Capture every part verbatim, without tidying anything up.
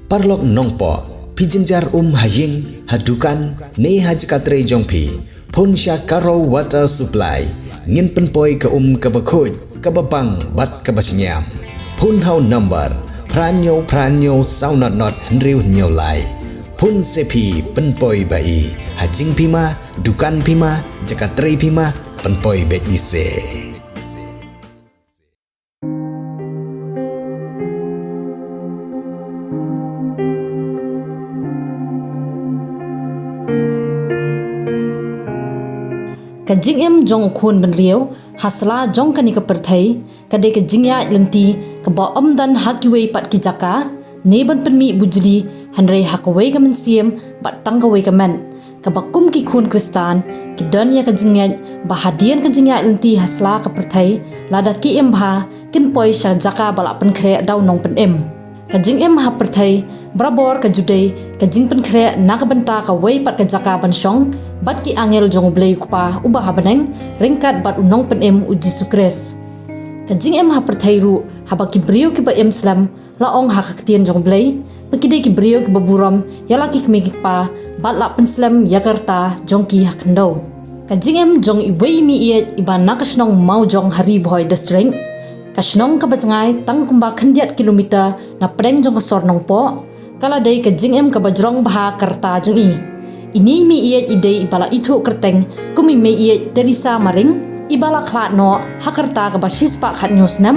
Paralok nongpoh, phi jynjar um ha ïing, ha dukan, ne ha jaka trei jong phi, phone sha Karo Water Supply. Ngin pynpoi ka um kaba khuid, kaba bang bad kaba shngiam. Phone ha u number phra hynñiew phra hynñiew saw not not hynriew hynñiew lai. Phone se phi pynpoi ba i, ha jingphi ma, dukan phi ma, jaka trei phi ma, pynpoi beit i se. Ka jingim jong u khun bynriew ha sla jong kane ka pyrthei ka dei ka jingïaid lynti kaba ym don ha kiwei pat ki jaka ne ban pynmih bujli, hynrei ha kawei ka mynsiem bad tang kawei ka met. Kaba kum ki khun Khristan, ki don ïa ka jingngeit ba hadien ka jingïaid lynti ha sla ka pyrthei, lada ki im bha, kin poi sha jaka ba la pynkhreh da u Nongpynim. Ka jingim ha pyrthei barabor ka ju dei ka jingpynkhreh na ka bynta kawei pat ka jaka ban shong bad ki angel jong U Blei U Kpa uba ha bneng, ryngkat bad u Nongpynim u Jisu Khrist. Ka jingim ha pyrthei ruh, haba ki briew kiba im slem, la ong ha ka ktien jong U Blei ba ki dei ki briew kiba burom ïa la ki kmie ki kpa bad la pynslem ïa ka rta jong ki ha khyndew. Ka jingim jong iwei i meiieit iba na ka shnong Mawjong ha Ri Bhoi District, ka shnong kaba jngai tang kumba khyndiat kilometer na pdeng jong ka sor Nongpoh, ka la dei ka jingim kaba jrong bha ha ka rta jong i. Ine i meiieit i dei iba la ithuh kyrteng kum i Meiieit Teresa Maring, iba la khlad noh ha ka rta kaba shispah khathynñiew snem,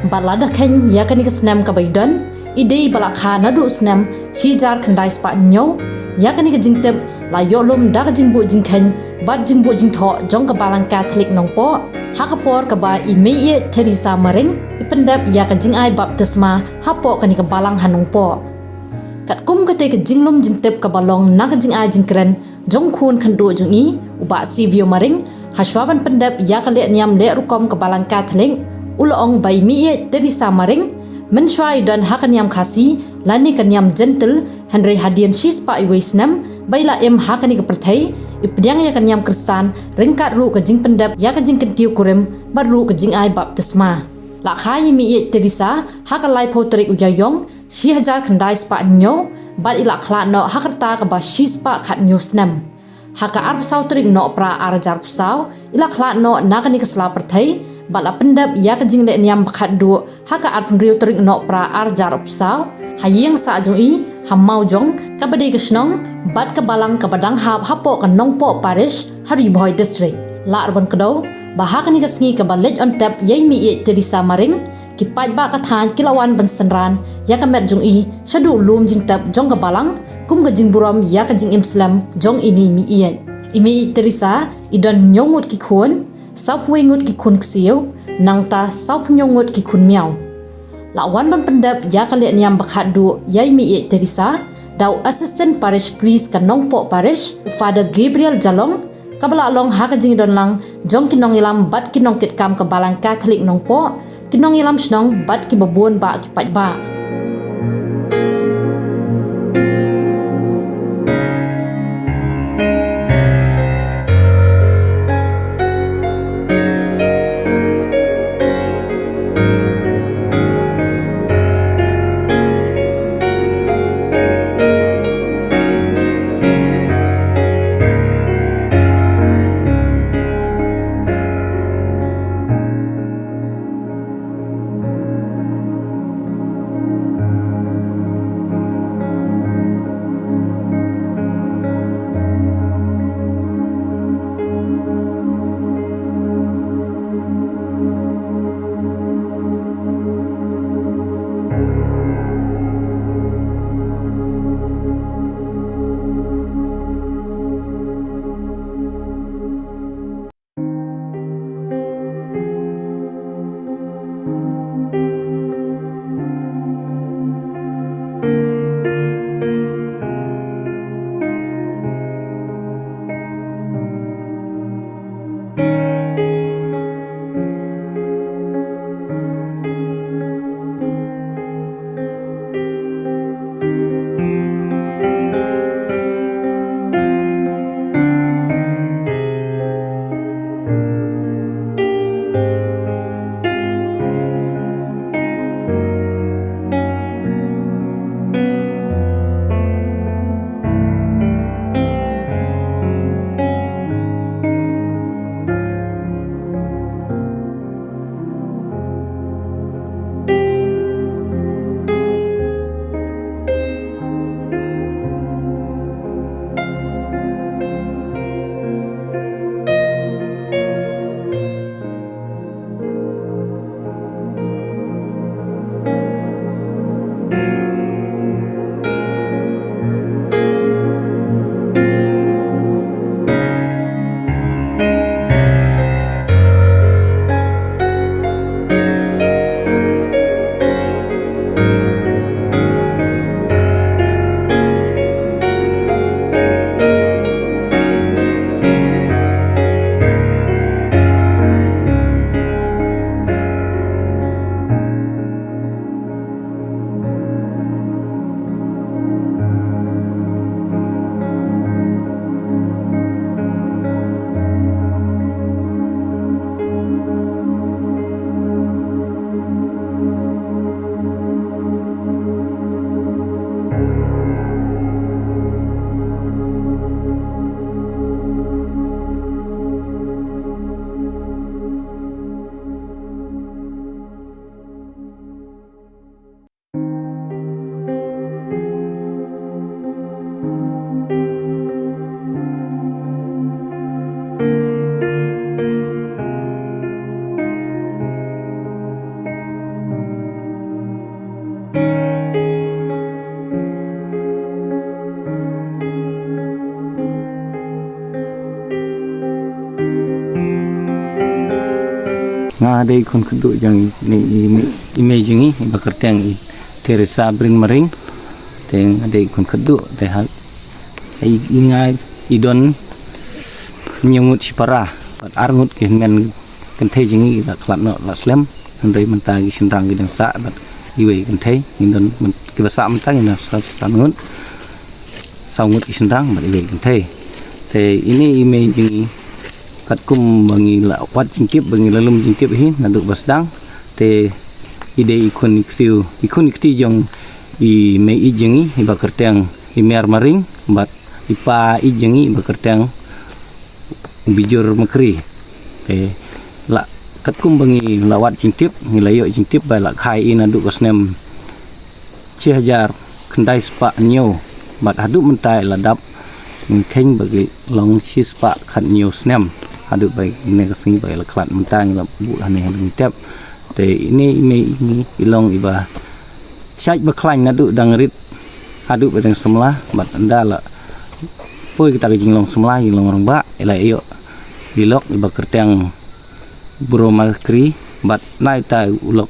bad lada kheiñ ïa kane ka snem kaba i don, i dei iba la kha naduh snem shihajar khyndai spah hynñiew. Ïa kane ka jingtip la ïoh lum da ka jingbuh jingkheiñ bad jingbuh jingthoh jong ka Balang Katholik Nongpoh, ha ka por kaba i Meiieit Teresa Maring i pyndep ïa ka jingai baptisma hapoh kane ka balang ha Nongpoh. Katkum katei ka jinglum jingtip kaba long na ka jingai jingkren jong u khun khyndit jong i, u Bah Savio Maring, ha shuwa ban pyndep ïa ka lehniam lehrukom ka Balang Katholik, u la ong ba i Meiieit Teresa Maring mynshuwa i don ha ka niam Khasi lane ka niam Jentil, hynrei hadien shispah iwei snem ba i la im ha kane ka pyrthei, i pdiang ïa ka niam Khristan ryngkat ruh ka jingpyndep ïa ka jingkyntiew kurim bad ruh ka jingai baptisma. La kha ïa i Meiieit Teresa ha ka laiphew tarik u Ïaïong, shihajar khyndai spah hynñiew, bad i la khlad noh ha ka rta kaba shispah khathynñiew snem. Ha ka arphew saw tarik Nohprah arhajar arphew saw i la khlad noh na kane ka sla pyrthei, bad la pyndep ïa ka jinglehniam ba khatduh ha ka arphew hynriew tarik Nohprah arhajar arphew saw, ha ïing sah jong i ha Mawjong, kaba dei ka shnong bad ka balang kaba dang hap hapoh ka Nongpoh Parish ha Ri Bhoi District. Lah ruh ban kdew ba ha kane ka sngi kaba leit on tep ïa i Meiieit Teresa Maring, ki paidbah ka thaiñ ki la wan ban synran ïa ka met jong i shaduh lum jingtep jong ka balang kum ka jingburom ïa ka jingim slem jong ine i Meiieit. I Meiieit Teresa i don hynñiew ngut ki khun, sawphew wei ngut ki khun ksiew, nangta sawphew hynñiew ngut ki khun miaw. La wan ban pyndep ïa ka lehniam ba khatduh ïa i Meiieit Teresa da u Assistant Parish Priest ka Nongpoh Parish, u Father Gabriel Jalong, kaba la long ha ka jingdon lang jong ki nongïalam bad ki nongkitkam ka Balang Katholik Nongpoh, ki nongïalam shnong bad kiba bun bah ki paidbah. Nga dei i khun khadduh jong i, i, i, i mei jong i, i ba kyrteng i Teresa Brin Maring. Te nga dei i khun khadduh, te ha, i, i nga i don hynñiew ngut shipara, bad ar ngut ki hynmen kynthei jong i la khlad noh la slem. Hynrei mynta ki shynrang ki dang sah, bad iwei kynthei, i don myn-, ki ba sah mynta ki na sa, san ngut. Saw ngut ki shynrang bad iwei kynthei. Te ine i mei jong i, katkum ba ngi la wad jingtip, ba ngi la lum jingtip hi naduh ba sdang. Te i dei i khun i ksiew, i khun i kti jong i mei ïeit jong i, i ba kyrteng i Mer Maring, bad i pa ïeit jong i, i ba kyrteng u Bijur Makri. Te la, katkum ba ngi la wad jingtip, ngi la ïoh jingtip ba la kha ïa i naduh ka snem shi hajar khyndai spah hynñiew, bad haduh mynta i la dap, ngi kheiñ ba ki long shi spah khathynñiew snem. Haduh ba ine ka sngi ba i la khlad mynta ngi la buh hangne ha Longtep. Te ine i mei i ngi i long i ba shait ba khlaiñ naduh dang rit haduh ba dang samla, bad ynda la poi kita ki jinglong samla, jinglong rangbah, i la ïoh i lok i ba kyrteng Bro Makri, bad na ita u lok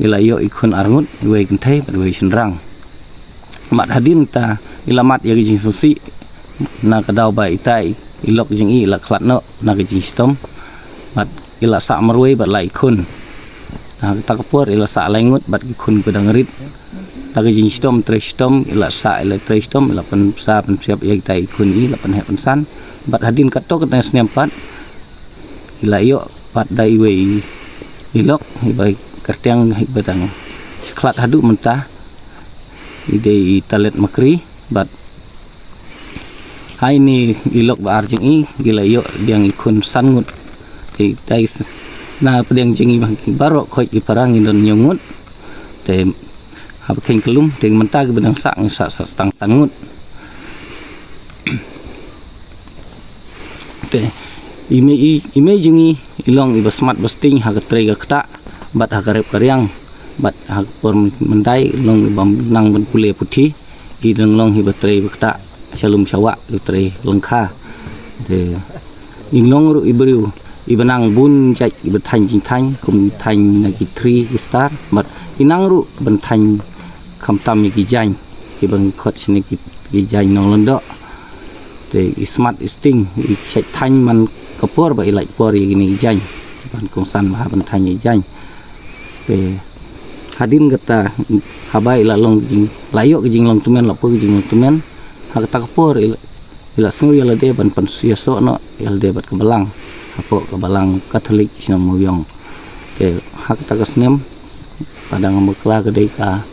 i la ïoh i khun ar ngut, iwei kynthei bad iwei shynrang. Bad hadien ta i la mad ïa ka jingsngewsih, na ka daw ba ita i, i lok jong i la khlad noh na ka jingshitom. Bad i la sah marwei bad la i khun. Na kata ka por i la sah lai ngut bad ki khun ki dang rit. Na ka jingshitom trei shitom, i la sah, i la trei shitom, i la pynsa pynsiap ïa kita i khun i, la pynheh pynsan. Bad hadien katto katne snem pat i la ïoh pat da iwei i lok, i ba kyrteng, i ba dang khlad haduh mynta, i dei i Talet Makri. Bad ha ine i lok ba ar jong i, i la ïoh biang i khun san ngut. Te, te na pdeng jong i ba, baroh khoit i para ngi don hynñiew ngut. Te haba kheiñ kyllum, te mynta ki ba dang sah ngi sah, sah tang san ngut. Te i mei, i, i mei jong i, i long i ba smat ba sting ha ka trei ka ktah, bad ha ka rep ka riang, bad ha ka por myndai i long i ba nang ban pule puthi, i long long i ba trei ba ktah sha lum sha wah, i ba trei lyngkha. Te i long ruh i briew i ba nang bun jait, i ba thaiñ jingthaiñ, kum i thaiñ na ki three ki star, bad i nang ruh ban thaiñ khamtam ïa ki jaiñ, ki ba ngi khot shane ki, ki jaiñ nonglyngdoh. Te i smat i sting, i shait thaiñ man ka por ba i lait por ïa kine ki jaiñ, ban kongsan bha ban thaiñ ïa ki jaiñ. Te hadien kata, haba i la long jing, la ïoh ka jinglong tymmen, la poi ka jinglong tymmen, ha kata ka por i la, i la sngew ïa lade ban pynïasoh noh ïa lade bad ka balang, hapoh ka balang Katholik shnong Mawïong. Te ha kata ka snem, ka dang bakla ka dei ka,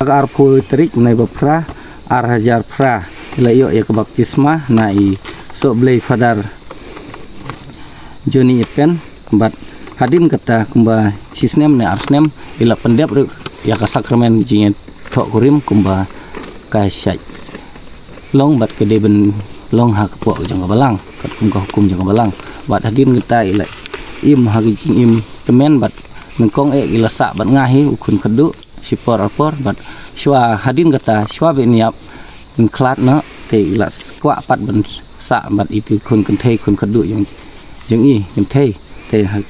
ka arphew tarik bnai ba phra, ar hajar phra, i la ïoh ïa ka baptisma na i Sohblei Father Johnny Epen. Bad hadien kata kumba shi snem ne ar snem, i la pyndep ruh ïa ka sakramen jingïathoh kurim kumba ka shait long bad ka dei ban long ha ka pok jong ka balang, katkum ka hukum jong ka balang. Bad hadien kata i la im ha ka jingim tymmen bad nyngkong eh i la sah bad nga hi u khun khadduh, shipor arpor, bad shuwa hadien kata, shuwa ba in ïap, in khlad noh, te i la kwah pat ban sah bad iti khun kynthei, khun khadduh jong, jong i kynthei. Te ha,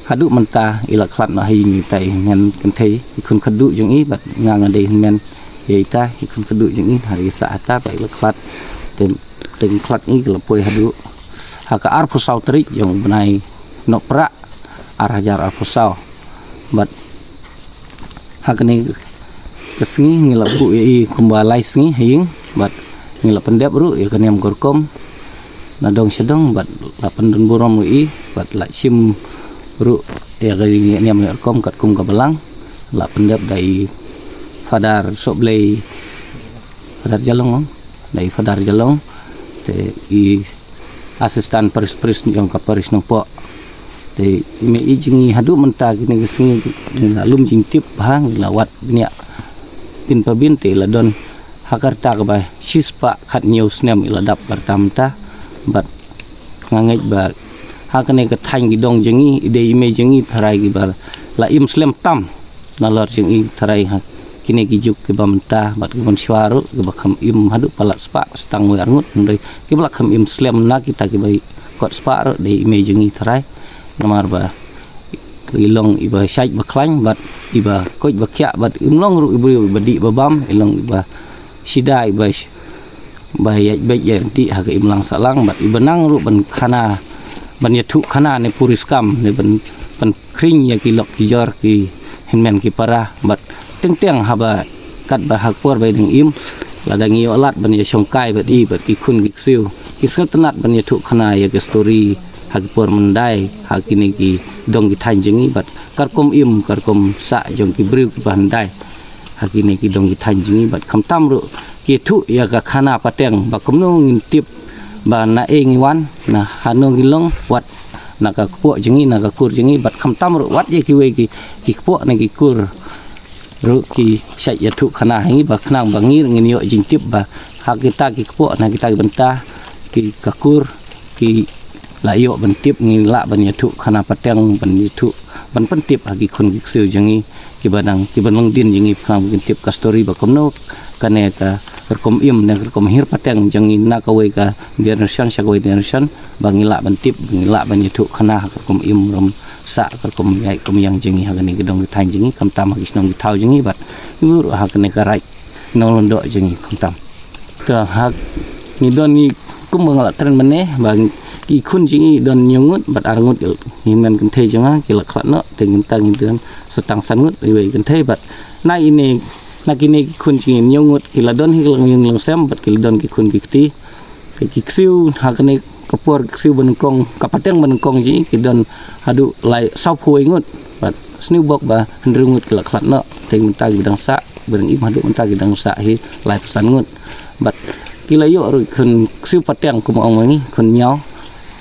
haduh mynta i la khlad noh ha ïing ita i hynmen kynthei, i khun khadduh jong i, bad nga nga dei hynmen ïa ita i khun khadduh jong i, ha i sah hata ba i la khlad. Te, te khlad i ka la poi haduh ha ka arphew saw tarik jong u bnai Nohprah, ar hajar arphew saw. Bad ha kane ka sngi ngi la buh ïa i kumba lai sngi ha ïing, bad ngi la pyndep ruh ïa ka niam ka rukom na dong sha dong, bad la pyndon burom ruh i, bad la shim ruh ïa ka niam ka rukom katkum ka balang. La pyndep da i Father Sohblei, Father Jalong, da i Father Jalong, te i assistant parish priest jong ka parish Nongpoh. Te i mei i jong i haduh mynta kine ki sngi ngi la lum jingtip bha, ngi la wad bniah bin pa bin, te i la don ha ka rta kaba shispah khathynñiew snem i la dap ka rta mynta. Bad nga ngeit ba ha kane ka thaiñ ki dong jong i, i dei i mei jong i tharai kiba la im slem tam. Nalor jong i tharai ha kine ki juk kiba mynta bad kiba mynshuwa ruh kiba kham im haduh palat spah, tang wei ar ngut, hynrei kiba la kham im slem na kita kiba i kot spah ruh dei i mei jong ngi tharai. Namar ba i long iba shait ba khlaiñ bad iba koit ba khiah bad im long ruh i briew iba dih ba bam, i long iba shida iba sh- ba ïaid beit ïaid dih ha ka imlang sahlang bad iba nang ruh ban khana, ban ïathuh khana ne puriskam ne ban, ban khring ïa ki lok ki jor ki hynmen ki para bad teng teng haba katba ha ka por ba i dang im, lada ngi ïoh lad ban ïashongkai bad i bad ki khun ki ksiew ki sngewtynnat ban ïathuh khana ïa ki story ha ki por myndai ha kine ki dong ki thaiñ jong ngi bad ka rukom im ka rukom sah jong ki briew kiba hyndai ha kine ki dong ki thaiñ jong ngi bad khamtam ruh ki ïathuh ïa ka khana pateng ba kumno ngin tip ba na ei ngi wan, na hano ngi long, wat na ka kpoh jong ngi, na ka kur jong ngi bad khamtam ruh wat ïa kiwei ki, ki kpoh na ki kur ruh ki shait ïathuh khana ha ngi ba khnang ba ngi ruh ngin ïoh jingtip ba ha kita ki kpoh na kita ki bynta ki ka kur ki la ïoh ban tip, ngi lah ban ïathuh khana pateng, ban ïathuh, ban pyntip ha ki khun ki ksiew jong ngi kiba dang, kiba long dien jong ngi, khnang ba kin tip ka story ba kumno kane ka rukom im ne ka rukom hiar pateng jong ngi na kawei ka generation sha kawei generation ba ngi lah ban tip, ba ngi lah ban ïathuh khana ha ka rukom im rukom sah, ka rukom ïaid rukom ïeng jong ngi ha kane ka dong ka thaiñ jong ngi, khamtam ha ki shnong ki thaw jong ngi bad ruh ha kane ka raid nonglyngdoh jong ngi khamtam. Te ha ngi don ngi kum ba nga la kren mynne ba ki khun jong ngi don hynñiew ngut bad ar ngut ki hynmen kynthei jong nga ki la khlad noh, te mynta ngi don sa tang san ngut iwei kynthei bad na ine, na kine ki khun jong ngi hynñiew ngut ki la don hi ka long ïing long sem bad ki la don ki khun ki kti. Te ki ksiew ha kane ka por ki ksiew ba nyngkong, ka pateng ba nyngkong jong ngi ki don haduh lai sawphew wei ngut bad sniewbok ba hynriew ngut ki la khlad noh, te mynta ki dang sah, ba dang im haduh mynta ki dang sah hi laiphew san ngut. Bad ki la ïoh ruh khun ksiew pateng kum ong ma ngi, khun hynñiew.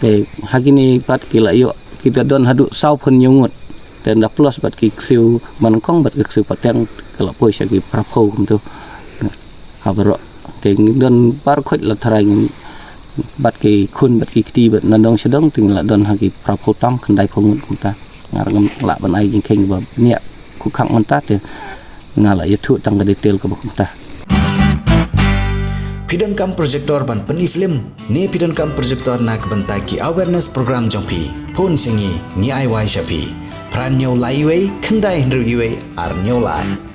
Te ha kine pat ki la ïoh, ki la don haduh sawphew hynñiew ngut. Te ynda plus bad ki ksiew ba nyngkong bad ki ksiew pateng ki la poi sha ki phraphew kumto. Ha baroh te ngi don baroh khoit la tharai ngi bad ki khun bad ki kti bad na dong sha dong te ngi la don ha ki phraphew tam khyndaiphew ngut kumta. Nga ruh ngam lah ban ai jingkheiñ ba bniah khukhang mynta te nga la ïathuh tang ka detail kaba kumta. Phi donkam projector ban pyni film ne phi donkam projector na ka bynta ki awareness program jong phi, phone sha ngi, ngi ai wai sha phi. Phra hynñiew lai iwei, khyndai hynriew iwei, ar hynñiew lai.